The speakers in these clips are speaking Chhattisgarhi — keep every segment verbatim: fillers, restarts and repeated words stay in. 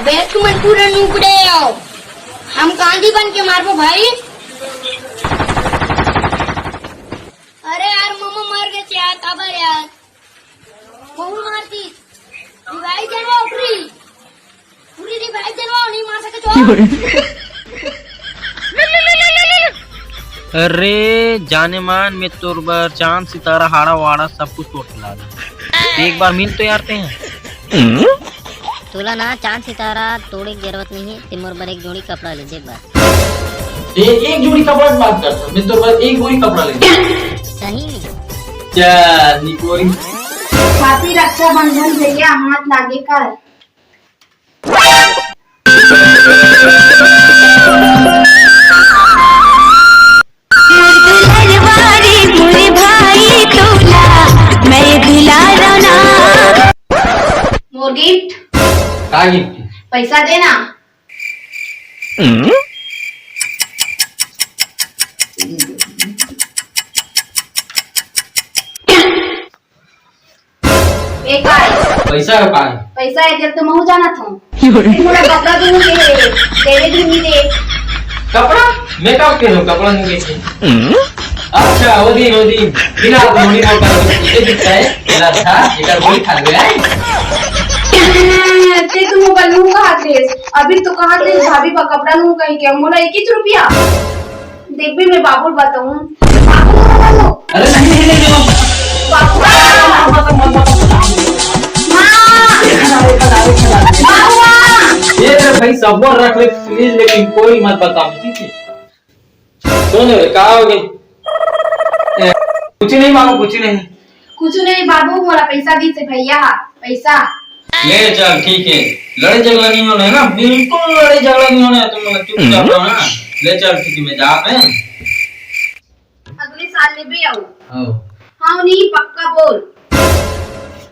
ए, तुमन पूरा नुकड़े हो। हम गांधी बन के मारबो भाई। अरे यार, मम्मा मर गए यार, काबर यार? बहू मारती। रिवाइव जनवा उठरी। पूरी रिवाइव जनवा नहीं मार सके चोर। अरे जाने मान, मैं तोर बर चांद सितारा हाड़ा वाड़ा सब कुछ तोड़ के ला दूं। एक बार मिल तो यार ते हैं। तोला ना चांद सितारा तोड़े के जरूरत नहीं है, ते मोर बर एक जोड़ी कपड़ा ले दे बस। ए, एक जोड़ी कपड़ा की बात करता, मैं तोर बर एक बोरी कपड़ा ले दूं। सही में? चल निकोरी। Happy रक्षाबंधन भैया, हाथ लागे कर। मोर गिफ्ट। का गिफ्ट? पैसा देना। ए काय? पैसा का काय? पैसा है जब तो महू जाना था। मोला कपड़ा भी नहीं दे, देवे भी नहीं दे। कपड़ा? मैं का करूं? कपड़ा नहीं देखे। अच्छा, वो दिन, वो दिन। बिना आप लोगों ने कपड़ा नहीं दिखता है। मेरा था, एक बोरी खा गया है। ते तुम मोबाइल नू कहा थे? अभी तो कहा थे भाभी बा कपड़ा नू कहीं के। मोला एक ही रुपया। देख भी मैं बाबू बताऊं। बाबू, बाबू। अरे नहीं, नहीं, नहीं, नहीं। बाबू, बाबू। माँ। बाबू। ये रे भाई, सबर रख ले प्लीज, लेकिन कोई मत बता, ठीक है? सुन रे, का हो गई? ए, कुछ नहीं बाबू, कुछ नहीं। कुछ नहीं बाबू, मोला पैसा दी से भैया, पैसा। ले चल, ठीक है। लड़े झगड़ा नहीं होना है ना, बिल्कुल लड़े झगड़ा नहीं होना है तुम लोग, चुपचाप रहो ना। ले चल, ठीक है, मैं जात है। अगले साल ले भी आऊ। हाँ। हाँ, नहीं, पक्का बोल।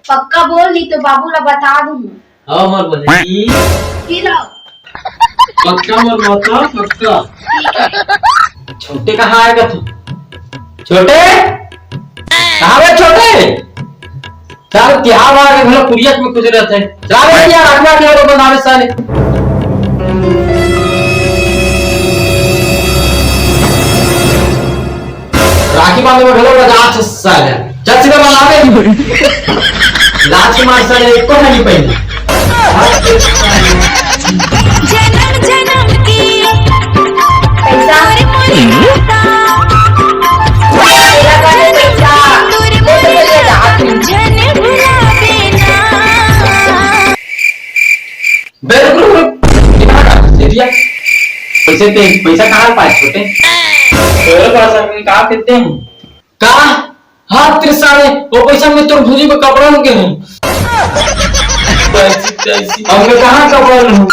पक्का बोल, नहीं तो बाबू ला बता दूँ। हाँ, मोर बहिनी। P low. पक्का मोर माता, पक्का। ठीक है। छोटे कहाँ आएगा तू? छोटे? कहाँ है छोटे? साले तिहार आ के घलो कुरियत में कुछ रहते हैं। चला बे यार, अगला के और बनावे साले। राखी बांधे में घलो रजा छ साले। चल सीधा बनावे। लाज के मार साले, एको नहीं पहले। जन्म जन्म की पैसा। तेरा का है पैसा। जन भुला देना। बे रुक, रुक, रुक। ये कहाँ का? ये दिया। पैसे दे, पैसा कहाँ पाए छोटे? तेरे पास अभी कहाँ कितने हैं? का? हाँ, तेरे साले, वो पैसा मैं तोर भूजी को कपड़ा में के हूँ। कैसी, कैसी? अब मैं कहाँ कपड़ा में हूँ?